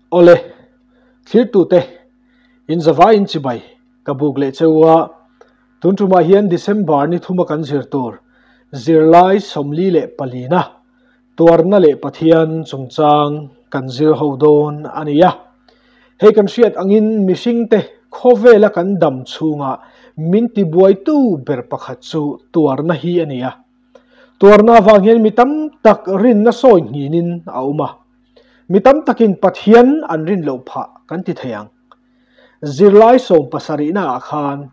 Awle, thlirtute, in zavaiin chibai ka buk leh cheu a, tun tumah hian December ni thuma kan zir tur zirlai 44na tuarna leh Pathian chungchang kan zir ho dawn a ni a. Hei kan hriat angin mihringte khawvela kan dam chhunga min tibuaitu ber pakhat chu tuarna hi a ni a. Tuarna avang hian mi tam tak rinna sawi nghinin a awm a. Mi tam takin Pathian an rin loh phah kan ti thei ang. Zirlai 70naah khan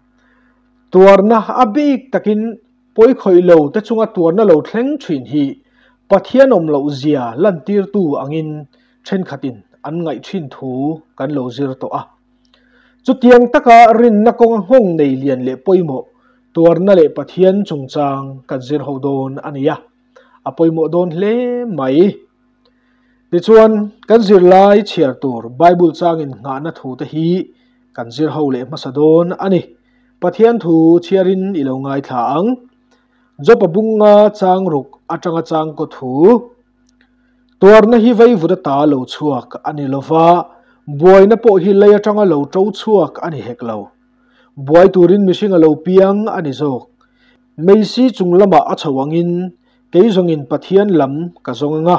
tuarna a bik takin pawikhawih lo te chunga tuarna lo thleng thin hi Pathian awm loh zia lantirtu angin thenkhatin an ngaih thin thu kan lo zir tawh a. Chutiang taka rinna kawnga nghawng nei lian leh pawimawh tuarna leh Pathian chungchang kan zir ho dawn a ni a, a pawimawh dawn hle mai. Tichuan, kan zirlai chhiar tur Bible changin nghahna thu te hi kan zir ho leh hmasa dawn a ni. Pathian thu chhiarin i lo ngaithla ang. Job-a bunga chang ruk atanga chang kaw thu. Tuarna hi vaivut ata lo chhuak a ni lova, buaina pawh hi lei atanga lo to chhuak a ni hek lo. Buai turin mihring a lo piang a ni zawk. Meisi chung lamah a chho angin Kei zawngin Pathian lam ka zawng anga,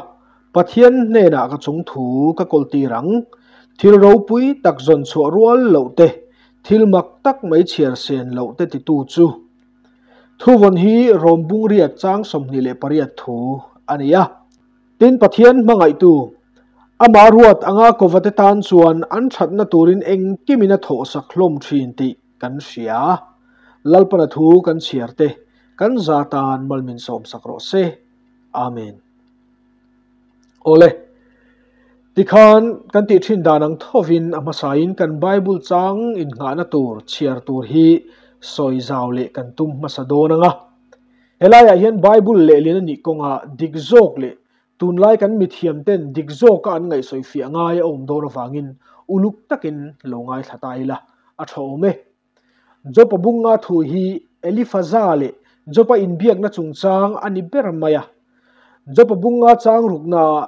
Pathian hnenah ka chung thu ka kawl tir ang. Thil ropui tak zawn chhuah rual loh te, thil mak tak mai chhiar sen loh te titu chu. Thuvawn hi Rom bungriat chang 28 thu a ni a. Tin, Pathian hmangaihtu, amah ruat anga kovate tan chuan an thatna turin engkimin a thawhsak hlawm thin tih kan hria. Lalpana thu kan chhiar te, kan za tan mal min sawmsak rawh se. Amen. Awle, tikhan kan tih thin dan ang thovin a hmasain kan Bible chang innghahna tur chhiar tur hi sawi zau leh kan tum hmasa dawn anga. Helaiah hian Bible lehlin a nih kawngah dik zawk leh tunlai kan mithiam ten dik zawka an ngaihsawi fiah ngai a awm dawn avangin uluk takin lo ngaithla ta ila a tha awm e. Job-a bunga thu hi Elifaza leh Job-a inbiakna chungchang a ni ber mai a. Job-a bunga chang ruknaah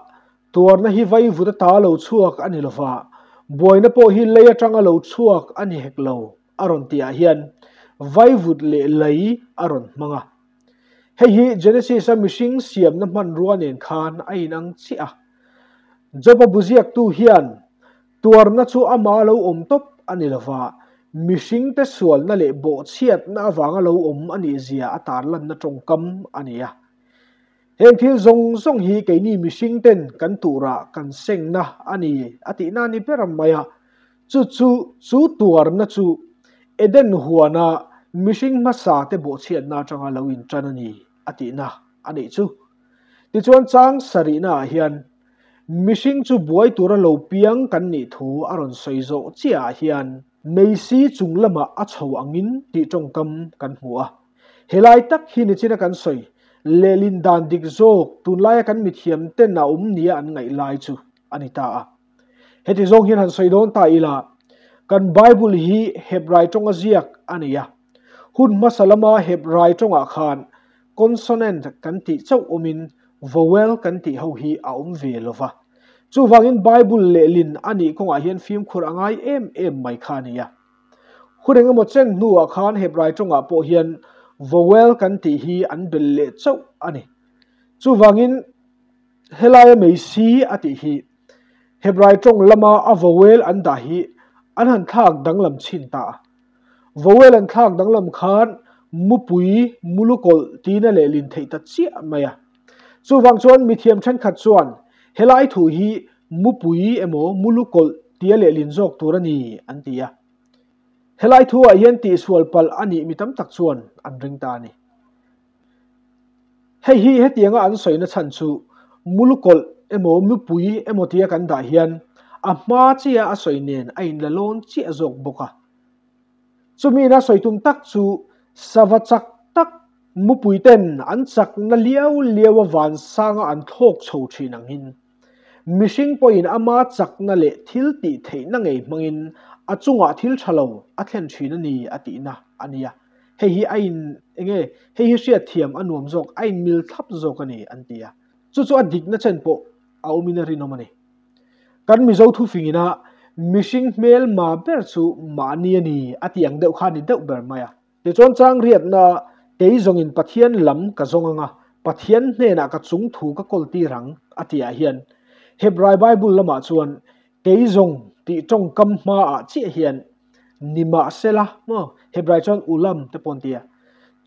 tuarna hi vaivut ata lo chhuak a ni lova, buaina pawh hi lei atanga lo chhuak a ni hek lo a rawn tihah hian vaivut leh lei a rawn hmang a. Hei hi Genesis-a mihring siamna hmanrua nen khan a inang chiah a. Job-a buziaktu hian Tuarna chu ama lo awm tawp a ni lova, mihringte sualna leh bawhchhiatna avanga lo awm a nih zia a tarlanna tawngkam a ni a. Heng thil zawng zawng hi keini mihringten kan turah kan sengna a ni a tihna a ni ber mai a. Chu chu chu tuarna chu Eden huana mihring hmasate bawhchhiatna atanga lo intan a ni a tihna a nih chu. Tichuan chang sarihnaah hian Mihring chu buai tura lo piang kan nih thu a rawn sawi zawh chiahah hian Meisi chung lamah a chho angin tih tawngkam kan hmu a. Helai tak hi nichina kan sawi lehlin dan dik zawk tunlaia kan mithiam ten a awm nia an ngaih lai chu a ni ta a. Heti zawng hian han sawi dawn ta ila, kan Bible hi Hebrai tawnga ziak a ni a. Hun hmasa lama Hebrai tawngah khan consonant kan tih chauh awmin vowel kan tih ho hi a awm ve lo va. Chuvangin Bible lehlin a nih kawngah hian fimkhur a ngai em em mai kha a ni a. Hun engemaw chen hnuah khan Hebrai tawngah pawh hian vowel kan tih hi an belh leh chauh a ni. Chuvangin helaia meisi a tih hi Hebrai tawng lama a vowel an dah hi an han thlak danglam chhin ta a. Vowel an thlak danglam khan mupui mulukawlh tiin a lehlin theih ta chiah mai a. Chuvang chuan mithiam thenkhat chuan helai thu hi mupui emaw mulukawlh tia lehlin zawk tur a ni an ti a. Helai thuah hian tihsual palh a nih mi tam tak chuan an ring ta a ni. Hei hi hetianga an sawina chhan chu mulukawlh emaw mupui emaw tia kan dah hian a hma chiah a sawi nen a inla lawn chiah zawk bawk a. Chumi ina sawi tum tak chu sava chak tak mupui ten an chakna liau liau a vansanga an thlawk chho thin angin mihring pawhin ama chakna leh thil tih theihna ngei hmangin a chungah thil tha lo a thlen thin a ni a tihna a nia. Hei hi a in enge hei hi hriatthiam a nuam zawk a in mil thlap zawk a ni an ti a. Chu chu a dikna chen pawh a awmin a rinawm a ni. Kan Mizo thufingina mihring hmelma ber chu mahni a ni a tih ang deuh kha a ni deuh ber mai a. Tichuan chang riatna kei zawngin Pathian lam ka zawng anga Pathian hnenah ka chung thu ka kawl tir ang a tihah hian Hebrai Bible lamah chuan kei zawng tih tawngkam hmaah chiah hian nimahsela maw Hebrai chuan ulam te pawh an ti a,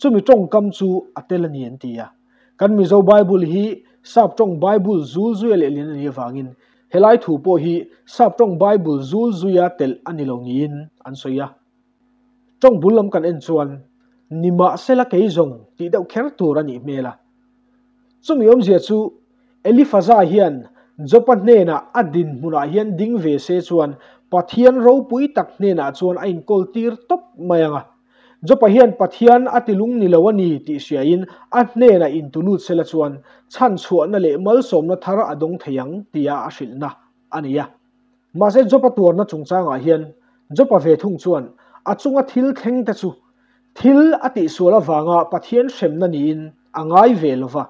chumi tawngkam chu a tel a ni an ti a. Kan Mizo Bible hi Sap tawng Bible zul zuia lehlin a nih avangin helai thu pawh hi Sap tawng Bible zul zuia telh a ni lo niin an sawi a. Tawng bul lam kan en chuan nimahsela kei zawng tih deuh kher tur a nih hmel a. Chumi awmzia chu Elifaza hian Jopa hnenah a dinhmunah hian ding ve se chuan Pathian ropui tak hnenah chuan a inkawl tir tawp mai ang a. Jopa hian Pathian a tilung ni lo a ni tih hriain a hnenah intulut sela chuan chhanchhuahna leh malsawmna thar a dawng thei ang tia a hrilhna a ni a. Mahse Jopa tuarna chungchangah hian Jopa ve thung chuan a chunga thil thleng te chu thil a tihsual avanga Pathian hremna niin a ngai ve lo va,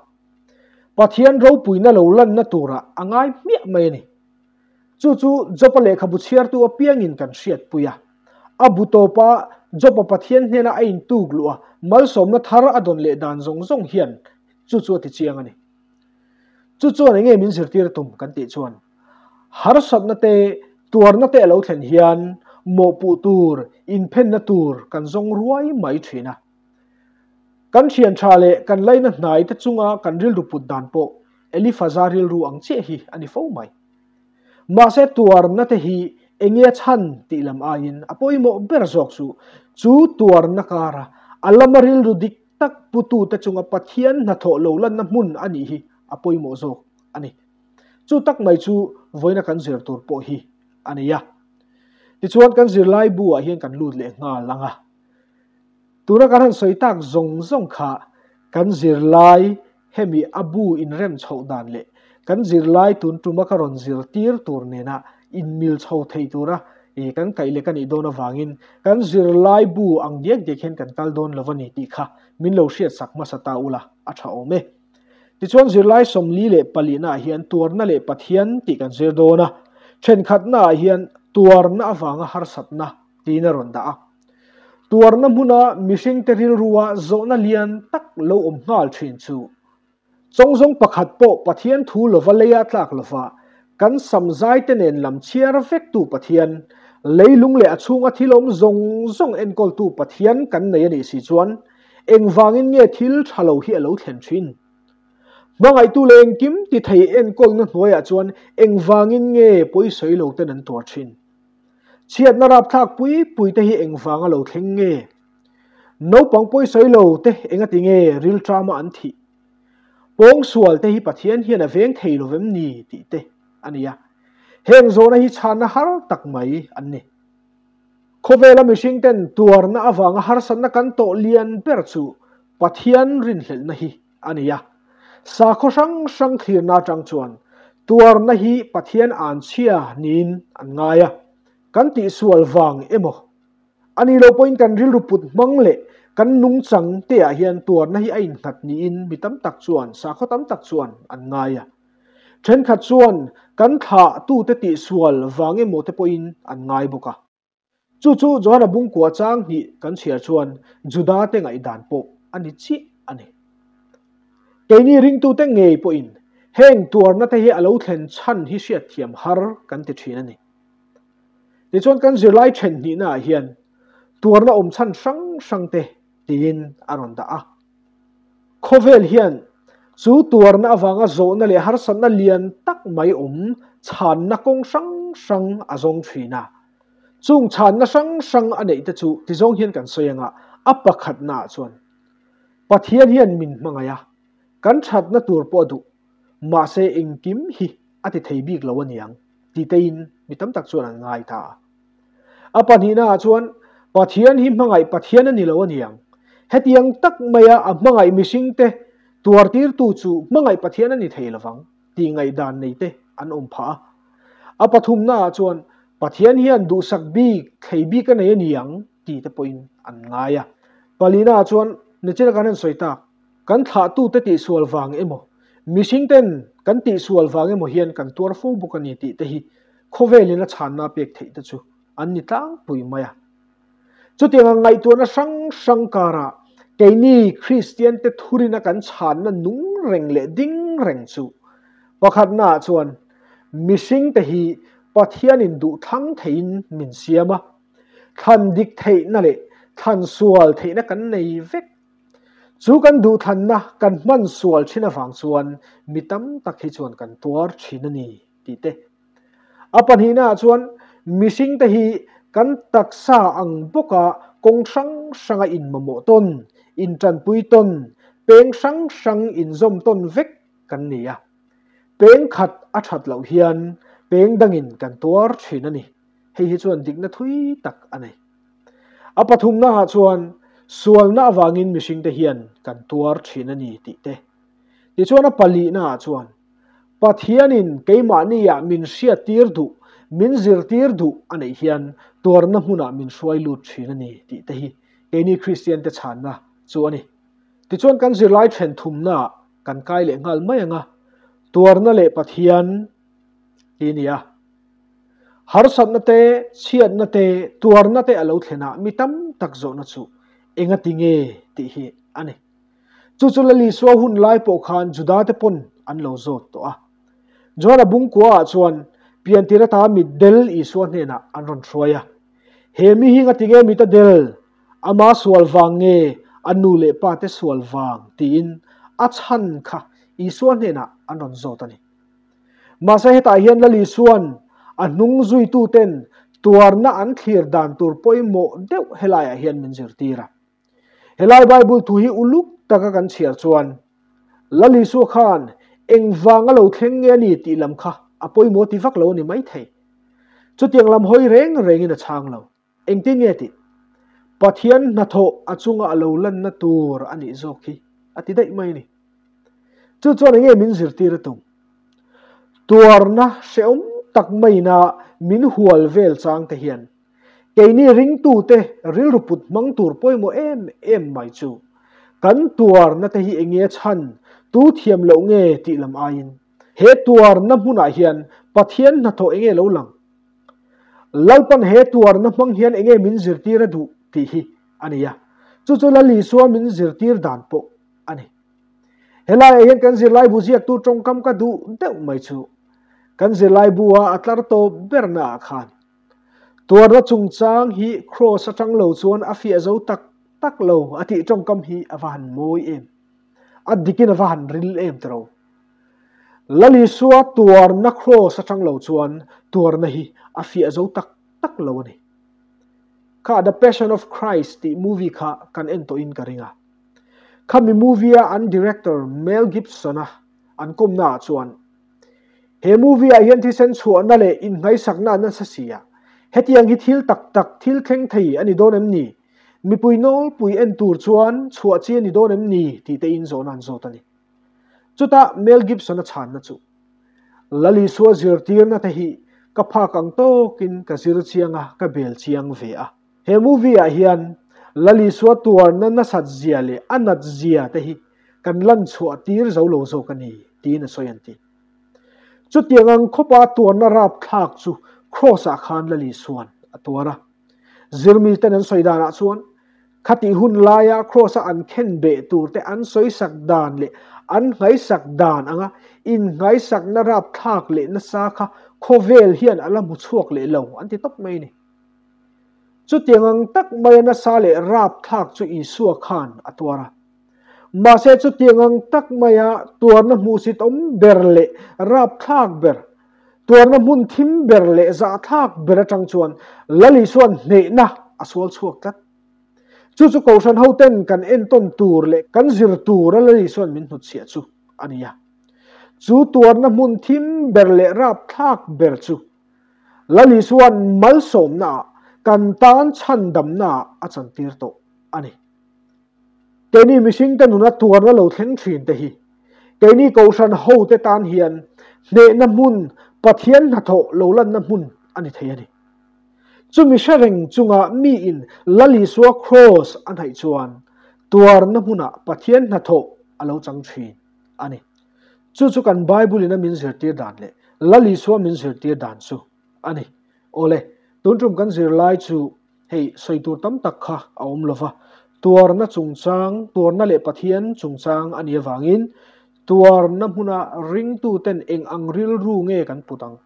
Pathian ropuina lo lanna turah a ngai hmiah mai a ni. Chu chu Jopa lehkhabu chhiartu apiangin kan hriatpui a. A bu tawpa Jopa Pathian hnena a intuk luh a, malsawmna thar a dawn leh dan zawng zawng hian chu chu a tichiang a ni. Chu chuan enge min zirtir tum kan tih chuan harsatna te tuarna te a lo thlen hian mawhpuh tur inphenna tur kan zawng ruai mai thin a. Kan thian tha leh kan laina hnai te chunga kan rilru put dan pawh Elifaza rilru ang chiah hi a ni fo mai. Mahse tuarna te hi enge a chhan tih lam aiin a pawimawh ber zawk chu chu tuarna kara a lama rilru dik tak putute chunga Pathian hnathawh lo lanna hmun a nih hi a pawimawh zawk a ni. Chu tak mai chu vawiina kan zir tur pawh hi a ni a. Tichuan kan zirlai bu ah hian kan lut leh nghal ang a. Tuna kan han sawi tak zawng zawng kha kan zirlai hemi a bu inrem chhoh dan leh kan zirlai tun tuma ka rawn zirtir tur nena inmil chho thei tura kan kaih leh ka nih dawn avangin kan zirlai bu ang diak diak hian kan kal dawn lo a ni tih kha min lo hriatsak hmasa ta ula a tha awm e. Tichuan zirlai 44 ah hian tuarna leh Pathian tih kan zir dawn a, thenkhatna ah hian tuarna avanga harsatna tiin a rawn dah a. Tuarna hmuna mihringte rilrua zawhna lian tak lo awm nghal thin chu chawngzawng pakhat pawh Pathian thu lova leia tlak lova kan samzaite nen lam chhiar vektu Pathian, leilung leh a chhunga thil awm zawng zawng enkawltu Pathian kan nei a nih si chuan engvangin nge thil tha lo hi a lo thlen thin? Hmangaihtu leh engkim ti thei enkawlna hnuaiah chuan engvangin nge pawisawi lo ten an tuar thin? Chhiatna rapthlak pui pui te hi engvanga lo thleng nge? Naupang pawisawi lo te engati nge rilṭama an thih? Pawngsual te hi Pathian hian a veng thei lo vem ni tih te a ni a. Heng zawhna hi chhanna har tak mai an ni. Khawvela mihring ten tuarna avanga harsatna kan tawh lian ber chu Pathian rinhlelhna hi a ni a. Sakhaw hrang hrang thlirna atang chuan tuarna hi Pathian anchhia niin an ngai a. Kan tihsual vang emaw a nih loh pawhin kan rilru put hmang leh kan nungchang te ah hian tuarna hi a innghat niin mi tam tak chuan, sakhaw tam tak chuan an ngai a. Thenkhat chuan kan thlahtute tihsual vang emaw te pawhin an ngai bawk a. Chu chu Johana bungkua chang hnih kan chhiar chuan Juda te ngaihdan pawh a ni chiah a ni. Keini ringtute ngei pawhin heng tuarna te hi a lo thlen chhan hi hriatthiam har kan ti thin a ni. Tichuan kan zirlai then hnihna ah hian tuarna awm chhan hrang hrang te tiin a rawn dah a. Khawvel hian chu tuarna avanga zawhna leh harsatna lian tak mai awm chhanna kawng hrang hrang a zawng thin a. Chung chhanna hrang hrang a neih te chu tizawng hian kan sawi anga a pakhatna ah chuan Pathian hian min hmangaih a, kan thatna tur pawh a duh, mahse engkim hi a ti thei bik lo aniang ti tein mi tam tak chuan an ngai ta a. A pahnihna ah chuan Pathian hi hmangaih Pathian a ni lo aniang. Hetiang tak maia a hmangaih mihringte tuartirtu chu hmangaih Pathian a ni thei lovang tih ngaihdan nei te an awm phah a. A pathumna ah chuan Pathian hian duhsak bik thlei bik a nei aniang ti te pawhin an ngai a. Palina ah chuan nichina kan han sawi tak, kan thlahtute tihsual vang emaw, mihringten kan tihsual vang emaw hian kan tuar fo bawk a ni tih te hi. Khawvelin a chhanna a pek theih te chu an ni tlangpui mai a. Chutianga ngaihtuahna hrang hrang karah keini Kristiante thurina kan chhanna nung reng leh ding reng chu pakhatnaah chuan mihringte hi Pathianin duhthlang theiin min siam a, thlan dik theihna leh thlan sual theihna kan nei vek. Chu kan duhthlanna kan hman sual thin avang chuan mi tam tak hi chuan kan tuar thin a ni tih te. A pahnihnaah chuan mihringte hi kan taksa ang bawka kawng hrang hranga inmamawh tawn, intanpui tawn, peng hrang hrang inzawm tawn vek kan ni a. Peng khat a that loh hian peng dangin kan tuar thin a ni. Hei hi chuan dikna thui tak a nei. A pathumnaah chuan sualna avangin mihringte hian kan tuar thin a ni tih te. Tichuan a palihnaah chuan Pathianin keimahniah min hriattir duh, min zirtir duh a neih hian tuarna hmunah min hruai lut thin a ni tih te hi keini Kristiante chhanna chu a ni. Tichuan kan zirlai then thumnaah kan kai leh nghal mai ang a, tuarna leh Pathian hi a ni a. Harsatna te, chhiatna te, tuarna te a lo thlen a, mi tam tak zawhna chu engati nge tih hi a ni. Chu chu Lalisua hun lai pawh khan Judate pawn an lo zawt tawh a. Johana bungkuaah chuan piantir ata mit del Isua hnenah an rawn hruai a. He mi hi ngati nge mit a del? Ama sual vang nge a nu leh pa te sual vang? tiin a chhan kha Isua hnenah an rawn zawt a ni. Mahse hetah hian Lalisuan a hnung zuituten tuarna an thlir dan tur pawimawh deuh helaiah hian min zirtir a. Helai Bible thu hi uluk taka kan chhiar chuan Lal Isua khan engvang a lo thleng nge a ni tih lam kha a pawimawh ti vak lo a ni maithei. Chutiang lam hawi reng rengin a chhang lo. Engtin nge tih? Pathian hnathawh a chunga a lo lanna tur a nih zawk hi a ti daih mai a ni. Chu chuan enge min zirtir a tum? Tuarna hrehawm tak maina min hual vel chang te hian Keini ringtute rilru put hmang tur pawimawh em em mai chu kan tuarna te hi enge chhan tu thiam loh nge tih lam aiin he tuarna hmunah hian Pathian hnathawh enge lo lang? Lalpan he tuarna hmang hian enge min zirtir a duh tih hi a ni a, chu chu Lal Isua min zirtir dan pawh a ni. Helaiah hian kan zirlaibu ziaktu tawngkam ka duh deuh mai chu kan zirlaibu a a tlar tawp berna ah khan Tuarna chungchang hi Kraws atang lo chuan a fiah zo tak tak lo a tih tawngkam hi a va han mawi em. A dikin a va han ril em tiro. Lal Isua tuarna Kraws atang lo chuan tuarna hi a fiah zo tak tak lo a ni. Kha The Passion of Christ tih movie kha kan en tawhin ka ring a. Khami movie a an director Mel Gibson-a an kawmnaah chuan He movie ah hian thisen chhuahna leh innghaisakna a nasa si a, hetiang hi thil tak tak, thil thleng thei a ni dawn em ni? Mipui nawlpui en tur chuan chhuah chi a ni dawn em ni? tih te in zawhna an zawt a ni. Chutah Mel Gibson a chhanna chu, Lal Isua zirtirna te hi ka phak ang tawkin ka zir chiang a, ka bel chiang ve a. He movie ah hian Lal Isua tuarna nasat zia leh a nat zia te hi kan lan chhuah tir zo lo zawk a ni, tiin a sawi an ti. Chutiang ang khawpa tuarna rapthlak chu Kraws ah khan Lal Isua'n a tuar a. Zirmi ten an sawi danah chuan khatih hun laia Kraws a an khen beh tur te an sawisak dan leh an nghaisak dan anga innghaisakna rapthlak leh nasa kha khawvel hian a la hmu chhuak leh lo an ti tawp mai a ni. Chutiang ang tak maia nasa leh rapthlak chu Isua khan a tuar a. Mahse chutiang ang tak maia tuarna hmuhsit awm ber leh rapthlak ber, tuarna hmun thim ber leh zahthlak ber atang chuan Lal Isua'n hnehna a sual chhuak tlat. Chu chu Kohhran hoten kan entawn tur leh kan zir tura Lal Isua'n min hnutchhiah chu a ni a. Chu tuarna hmun thim ber leh rapthlak ber chu Lal Isua'n malsawmnaah kan tan chhandamnaah a chantir tawh a ni. Keini mihringte nuna tuarna lo thleng thin te hi keini Kohhran hote tan hian hnehna hmun, Pathian hnathawh lo lanna hmun a ni thei a ni. Chumi hre reng chunga miin Lal Isua Kraws a hnaih chuan tuarna hmunah Pathian hnathawh a lo chang thin a ni. Chu chu kan Bible-in a min zirtir dan leh Lal Isua min zirtir dan chu a ni. Awle, tun tum kan zirlai chu hei sawi tur tam tak kha a awm lova, tuarna chungchang, tuarna leh Pathian chungchang a nih avangin tuarna hmuna ringtuten eng ang rilru nge kan put ang,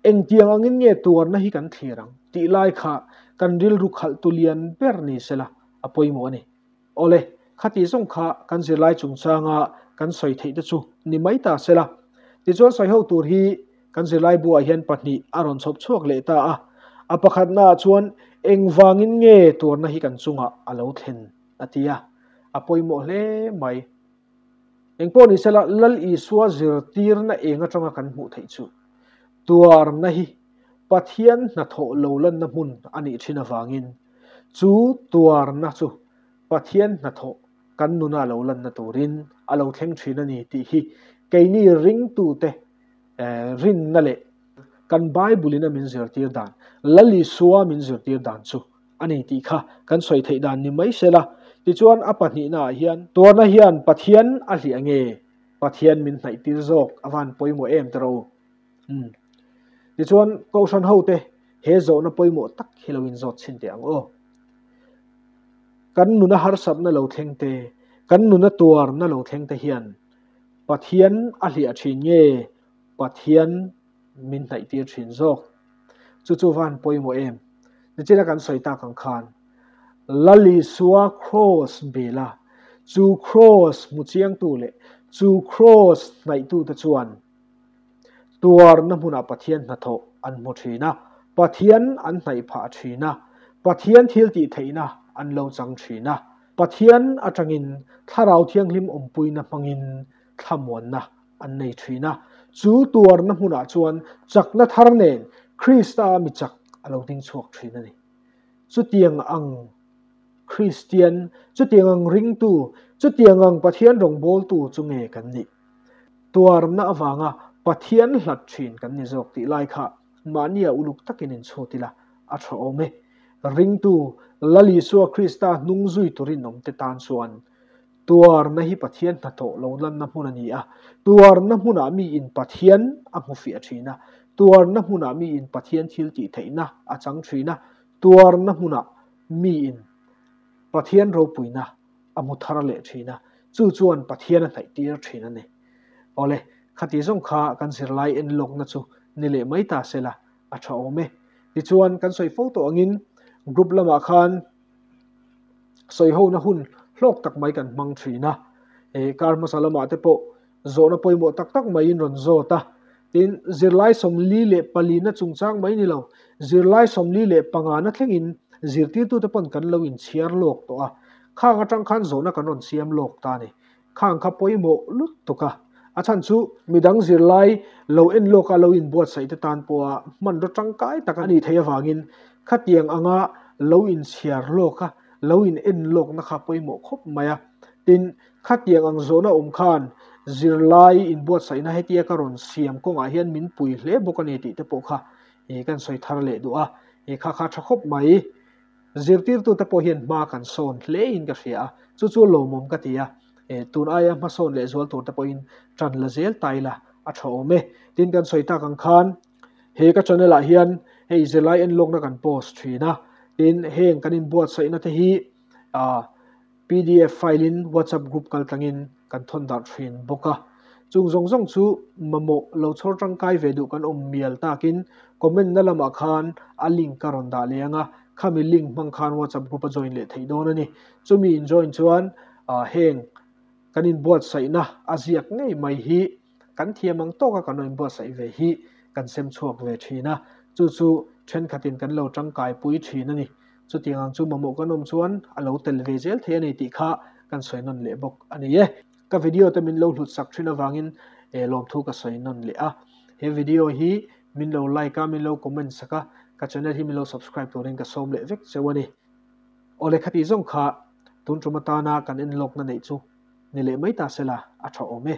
engtiang angin nge tuarna hi kan thlir ang tih lai kha kan rilru khalhtu lian ber ni sela a pawimawh a ni. Awle, khati zawng kha kan zirlai chungchanga kan sawi theih te chu ni mai ta sela. Tichuan sawi ho tur hi kan zirlai buah hian pahnih a rawn chhawp chhuak leh ta a. A pakhatnaah chuan engvangin nge tuarna hi kan chungah a lo thlen a ti a, a pawimawh hle mai. Engpawh ni sela, Lal Isua zirtirna eng atanga kan hmuh theih chu tuarna hi Pathian hnathawh lo lanna hmun a nih thin avangin chu tuarna chu Pathian hnathawh kan nuna lo lanna turin a lo thleng thin a ni tih hi keini ringtute rinna leh kan Bible-in a min zirtir dan, Lal Isua min zirtir dan chu a ni tih kha kan sawi theih dan ni mai sela. Tichuan a pahnihnaah hian tuarna hian Pathian a hliah nge Pathian min hnaihtir zawk a van pawimawh em tiraw u? Umm. Tichuan Kohhran hote he zawhna pawimawh tak hi lo inzawt chhin teh ang aw. Kan nuna harsatna lo thleng te, kan nuna tuarna lo thleng te hian Pathian a hliah thin nge Pathian min hnaihtir thin zawk? Chu chu van pawimawh em? Nichina kan sawi tak ang khan Lal Isua Kraws bela chu Kraws hmu chiangtu leh chu Kraws hnaihtute chuan Tuarna hmunah Pathian hnathawh an hmu thin a, Pathian an hnaih phah thin a, Pathian thiltih theihna an lo chang thin a, Pathian atangin Thlarau Thianghlim awmpuina hmangin thlamuanna an nei thin a. Chu tuarna hmunah chuan chakna thar nen Krista mi chak a lo ding chhuak thin a ni. Chutiang ang Kristian, chutiang ang ringtu, chutiang ang Pathian rawngbawltu chu nge kan nih? Tuarna avanga Pathian hlat thin kan ni zawk tih lai kha mahnia uluk takin inchhut ila a tha awm e. Ringtu Lal Isua Krista hnung zui tur inawmte tan chuan tuarna hi Pathian hnathawh lo lanna hmun a ni a. Tuarna hmunah miin Pathian a hmu fiah thin a, tuarna hmunah miin Pathian thil tih theihna a chang thin a, tuarna hmunah miin Pathian ropuina a hmu thar leh thin a, chu chuan Pathian a hnaih tir thin a ni. Awle, khati zawng kha kan zirlai en lawkna chu ni leh mai ta sela a tha awm e. Tichuan, kan sawi fo tawh angin group lamah khan sawihona hun hlawk tak mai kan hmang thin a, kar hmasa lamah te pawh zawhna pawimawh tak tak maiin rawn zawt a. Tin, zirlai 44na chungchang mai ni lo, zirlai 45na thlengin zirtirtute pawn kan lo inchhiar lawk tawh a. Khang atang khan zawhna kan rawn siam lawk ta a ni. Khang kha pawimawh lutuk a. A chhan chu midang zirlai lo en lawka lo inbuatsaih te tan pawha hmanraw tangkai tak a nih theih avangin khatiang anga lo inchhiar lawk a, lo in en lawkna kha pawimawh khawp mai a. Tin, Khatiang ang zawhna awm khan zirlai inbuatsaihna hetia ka rawn siam kawngah hian min pui hle bawk a ni tih te pawh kha kan sawi thar leh duh a, kha kha tha khawp mai. Zirtirtute pawh hian hma kan sawn hle in ka hria a, chu chu lawmawm ka ti a, tun aia hmasawn leh zual tur te pawhin tan la zel ta ila a tha awm e. Tin, kan sawi tak ang khan he ka channel ah hian hei zirlai enlawkna kan post thin a, tin heng kan inbuatsaihna te hi Pdf file in WhatsApp group kal tlangin kan thawn darh thin bawk a. Chung zawng zawng chu mamawh lo chhawr tangkai ve duh kan awm mial takin comment na lamah khan a link ka rawn dah leh ang a, khami link hmang khan WhatsApp group a join leh theih dawn a ni. Chumi in join chuan heng kan inbuatsaihna a ziak ngei mai hi kan thiam ang tawka kan rawn inbuatsaih ve hi kan sem chhuak ve thin a, chu chu thenkhatin kan lo tangkaipui thin a ni. Chutiang ang chu mamawh kan awm chuan a lo tel ve zel thei a ni tih kha kan sawi nawn leh bawk a ni e. Ka video te min lo hlut sak thin avangin lawmthu ka sawi nawn leh a. He video hi min lo like a, min lo comment sak a, ka channel hi min lo subscribe turin ka sawm leh vek cheu a ni. Awle khati zawng kha tun tum atana kan enlawkna neih chu ni leh mai ta sela a tha awm e.